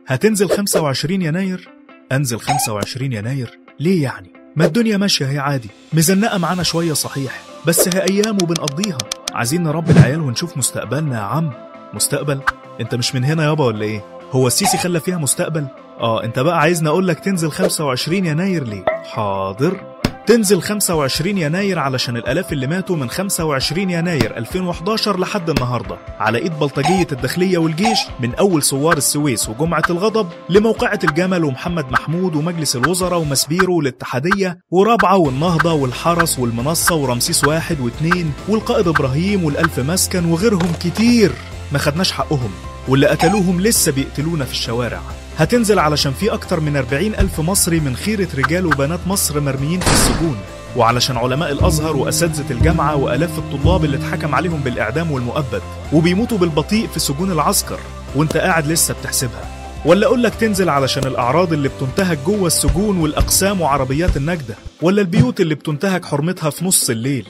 هتنزل 25 يناير؟ أنزل 25 يناير؟ ليه يعني؟ ما الدنيا ماشية هي عادي، مزنقة معانا شوية صحيح، بس هي أيام وبنقضيها. عايزين نربي العيال ونشوف مستقبلنا يا عم. مستقبل؟ انت مش من هنا يابا ولا ايه؟ هو السيسي خلى فيها مستقبل؟ انت بقى عايزني اقولك تنزل 25 يناير ليه؟ حاضر، تنزل 25 يناير علشان الآلاف اللي ماتوا من 25 يناير 2011 لحد النهاردة على إيد بلطجية الداخلية والجيش، من أول ثوار السويس وجمعة الغضب لموقعة الجمل ومحمد محمود ومجلس الوزراء ومسبيرو والاتحادية ورابعة والنهضة والحرس والمنصة ورمسيس 1 و2 والقائد إبراهيم والألف مسكن وغيرهم كتير ما خدناش حقهم، واللي قتلوهم لسه بيقتلونا في الشوارع. هتنزل علشان في أكتر من 40 ألف مصري من خيرة رجال وبنات مصر مرميين في السجون، وعلشان علماء الأزهر وأساتذة الجامعة وألاف الطلاب اللي اتحكم عليهم بالإعدام والمؤبد وبيموتوا بالبطيء في سجون العسكر وانت قاعد لسه بتحسبها. ولا أقولك تنزل علشان الأعراض اللي بتنتهك جوه السجون والأقسام وعربيات النجدة، ولا البيوت اللي بتنتهك حرمتها في نص الليل.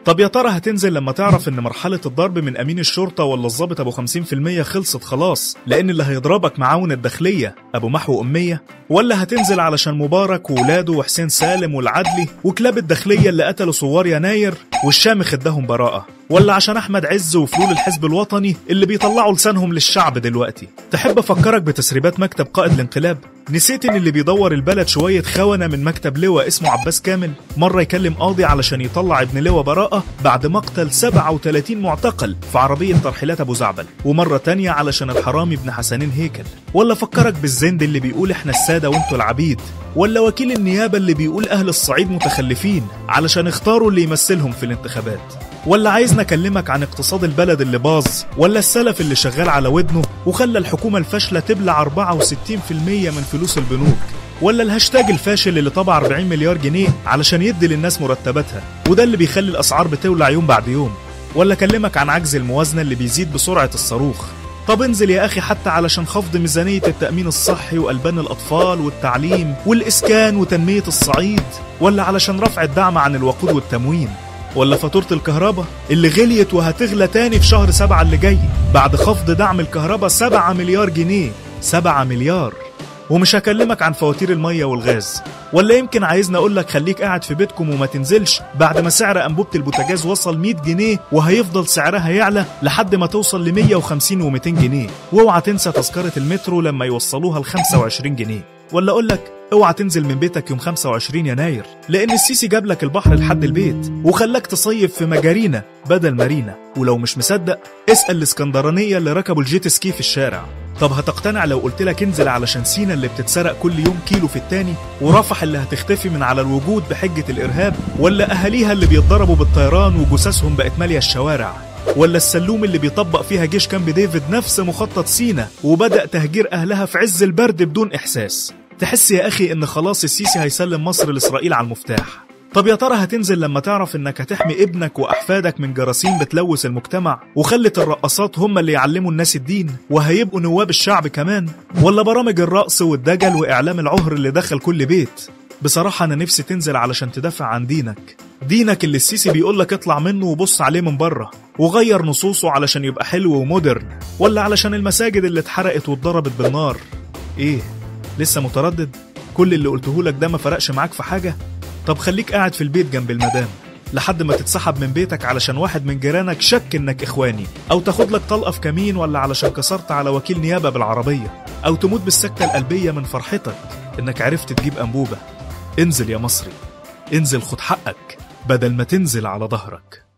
طب يا ترى هتنزل لما تعرف ان مرحلة الضرب من امين الشرطة ولا الضابط ابو 50% خلصت خلاص، لان اللي هيضربك معاون الداخلية ابو محو امية؟ ولا هتنزل علشان مبارك وولاده وحسين سالم والعدلي وكلاب الداخلية اللي قتلوا ثوار يناير والشامخ اداهم براءة؟ ولا عشان احمد عز وفلول الحزب الوطني اللي بيطلعوا لسانهم للشعب دلوقتي؟ تحب افكرك بتسريبات مكتب قائد الانقلاب؟ نسيت ان اللي بيدور البلد شوية خونة من مكتب لواء اسمه عباس كامل، مرة يكلم قاضي علشان يطلع ابن لواء براءة بعد مقتل 37 معتقل في عربية ترحيلات ابو زعبل، ومرة تانية علشان الحرامي ابن حسنين هيكل. ولا فكرك بالزند اللي بيقول احنا السادة وانتوا العبيد، ولا وكيل النيابة اللي بيقول اهل الصعيد متخلفين علشان اختاروا اللي يمثلهم في الانتخابات؟ ولا عايزنا اكلمك عن اقتصاد البلد اللي باظ، ولا السلف اللي شغال على ودنه وخلى الحكومة الفاشلة تبلع 64% من فلوس البنوك، ولا الهاشتاج الفاشل اللي طبع 40 مليار جنيه علشان يدي للناس مرتباتها وده اللي بيخلي الاسعار بتولع يوم بعد يوم؟ ولا اكلمك عن عجز الموازنة اللي بيزيد بسرعة الصاروخ؟ طب انزل يا اخي حتى علشان خفض ميزانية التأمين الصحي وألبان الأطفال والتعليم والإسكان وتنمية الصعيد، ولا علشان رفع الدعم عن الوقود والتموين، ولا فاتورة الكهرباء اللي غليت وهتغلى تاني في شهر 7 اللي جاي بعد خفض دعم الكهرباء 7 مليار جنيه، 7 مليار. ومش هكلمك عن فواتير المية والغاز، ولا يمكن عايزني اقولك خليك قاعد في بيتكم وما تنزلش بعد ما سعر انبوبة البوتاجاز وصل 100 جنيه وهيفضل سعرها يعلى لحد ما توصل ل 150 و200 جنيه، واوعى تنسى تذكرة المترو لما يوصلوها ل 25 جنيه. ولا اقولك اوعى تنزل من بيتك يوم 25 يناير لان السيسي جاب لك البحر لحد البيت وخلاك تصيف في مجارينا بدل مارينا، ولو مش مصدق اسأل الاسكندرانية اللي ركبوا ال jet ski في الشارع. طب هتقتنع لو قلت لك انزل علشان سينا اللي بتتسرق كل يوم كيلو في التاني، ورفح اللي هتختفي من على الوجود بحجة الإرهاب، ولا أهاليها اللي بيتضربوا بالطيران وجثثهم بقت مالية الشوارع، ولا السلوم اللي بيطبق فيها جيش كامب ديفيد نفس مخطط سينا وبدأ تهجير أهلها في عز البرد بدون إحساس؟ تحس يا أخي إن خلاص السيسي هيسلم مصر لإسرائيل على المفتاح. طب يا ترى هتنزل لما تعرف انك هتحمي ابنك واحفادك من جراثيم بتلوث المجتمع وخلت الرقصات هم اللي يعلموا الناس الدين وهيبقوا نواب الشعب كمان، ولا برامج الرقص والدجل واعلام العهر اللي دخل كل بيت؟ بصراحة انا نفسي تنزل علشان تدافع عن دينك، دينك اللي السيسي بيقولك اطلع منه وبص عليه من بره وغير نصوصه علشان يبقى حلو ومودرن، ولا علشان المساجد اللي اتحرقت واتضربت بالنار. ايه لسه متردد؟ كل اللي قلتهولك ده ما فرقش معاك في حاجة؟ طب خليك قاعد في البيت جنب المدام لحد ما تتسحب من بيتك علشان واحد من جيرانك شك انك اخواني، او تاخد لك طلقه في كمين، ولا علشان كسرت على وكيل نيابه بالعربيه، او تموت بالسكته القلبيه من فرحتك انك عرفت تجيب انبوبه. انزل يا مصري، انزل خد حقك بدل ما تنزل على ظهرك.